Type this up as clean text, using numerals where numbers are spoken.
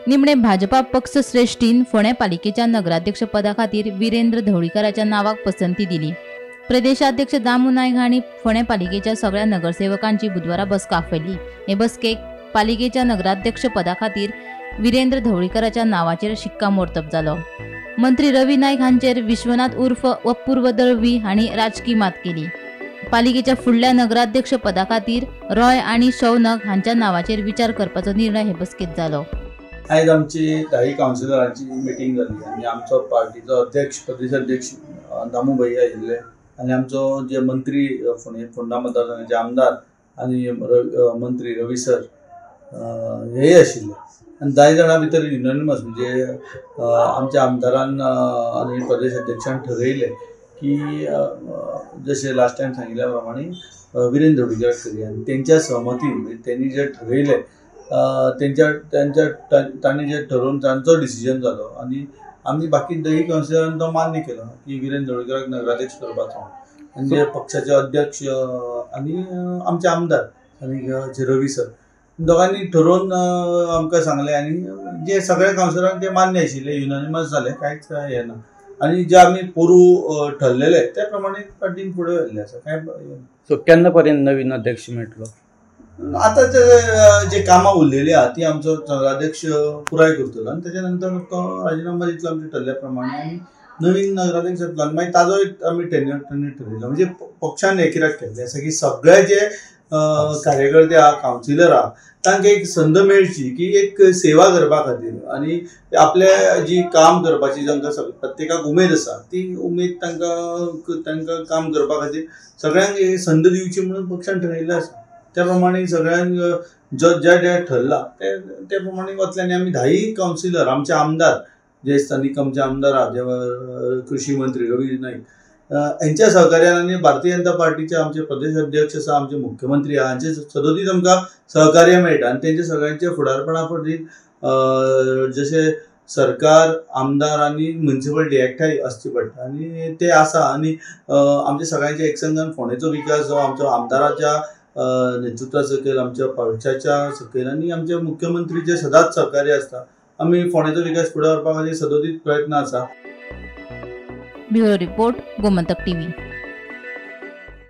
निमणे भाजपा पक्ष श्रेष्ठीन फोंडें पालिकेच्या नगराध्यक्ष पदा खातीर विरेंद्र ढवळीकाराच्या नावाक पसंती दिली. प्रदेशाध्यक्ष दामू नायक हांणी फोंडें पालिकेच्या सगळ्या नगरसेवकांची बुधवारा बसका आपयली. हे बसकेक पालिकेच्या नगराध्यक्ष पदा खातीर विरेंद्र ढवळीकाराच्या नावाचेर शिक्कामोर्तब जालो. मंत्री रवी नायक हांचेर विश्वनाथ उर्फ अपूर्व दळवी हांणी राजकी मात केली. पालिकेच्या फुडल्या नगराध्यक्ष पदा खातीर रॉय आनी शौनक हांच्या नावाचेर विचार करपाचो निर्णय हे बसकेत जालो. आयज आमची 10 कावन्सिलरांची मिटींग जाली आनी आमचो पार्टीचो अध्यक्ष प्रदेशाध्यक्ष दामू भैया आशिल्ले आनी आमचो जे मंत्री फोंडा मतदारसंघाचे आमदार आनी मंत्री रवी सर हेय आशिल्ले आनी 10 जाणां भितर युनानिमस म्हणजे आमच्या आमदारान आनी प्रदेश अध्यक्षान ठरयलें की जशें लास्ट टायम सांगिल्ल्या प्रमाणे विरेंद्र ढवळीकार करया आनी तेंच्या सहमतीन म्हणजे तेणी जें ठरयलें तेंच्या तेंच्या तांणी जे ठरोवन तांचो डिसिजन जालो आनी आमी बाकी 10 कावन्सिलरान तो मान्य केलो की विरेंद्र ढवळीकाराक नगराध्यक्ष करपाचो आनी जे पक्षाचे अध्यक्ष आनी आमचे आमदार आनी रवी सर दोगांनी ठरोवन आमकां सांगलें आनी जे सगळ्या कावन्सिलरांक ते मान्य आशिल्ले, युनानिमस जालें, कांयच हें ना. आनी जे आमी पोरू ठरलेले त्या प्रमाणे पार्टीन फुडें व्हेल्लें आसा. कांय सो केन्ना पर्यंत नवीन अध्यक्ष मेळटलो? आतां ते जे कामां उरलेली आहा ती आमचो नगराध्यक्ष पुराय करतलो आनी तेच्या नंतर तो राजिनामा दितलो आमच्या ठरल्या प्रमाणे आनी नवीन नगराध्यक्ष जातलो आनी मागीर ताजो एक आमी टेन्युअर ठरयलो. म्हणजे पक्षान हें कित्याक केल्लें आसा की सगळे जे कार्यकर्ते आहा, कावन्सिलर आहा, तांकां एक संद मेळची की एक सेवा करपा खातीर आनी आपल्या जी काम करपाची जांकां प्रत्येकाक उमेद आसा ती उमेद तांकां तांकां काम करपा खातीर सगळ्यांक संद दिवची म्हणून पक्षान ठरयल्लें आसा. त्या प्रमाणे सगळ्यांक जो ज्या ज्या ठरला ते प्रमाणे वतले आनी आमी 10 कावन्सिलर आमचे आमदार जे स्थानीक आमचे आमदार आहा, जे कृषी मंत्री रवी नाईक हेंच्या सहकार्यान आनी भारतीय जनता पार्टीचे आमचे प्रदेश अध्यक्ष आसा, आमचे मुख्यमंत्री आहा, हांचे सदोदीत आमकां सहकार्य मेळटा आनी तेंचे सगळ्यांच्या फुडारपणा खातीर जशें सरकार, आमदार आनी म्युनिसिपलिटी एकठांय आसची पडटा आनी ते आसा. आनी आमच्या सगळ्यांच्या एकसंघान फोंडेचो विकास जो आमच्या आमदाराच्या नेतृत्वा सकयल, आमच्या पक्षाच्या सकयल आनी आमच्या मुख्यमंत्रीचे सदांच सहकार्य आसता. आमी फोंडेचो विकास फुडें व्हरपा खातीर सदोदीत प्रयत्न आसा. Bureau report, Gomantak TV.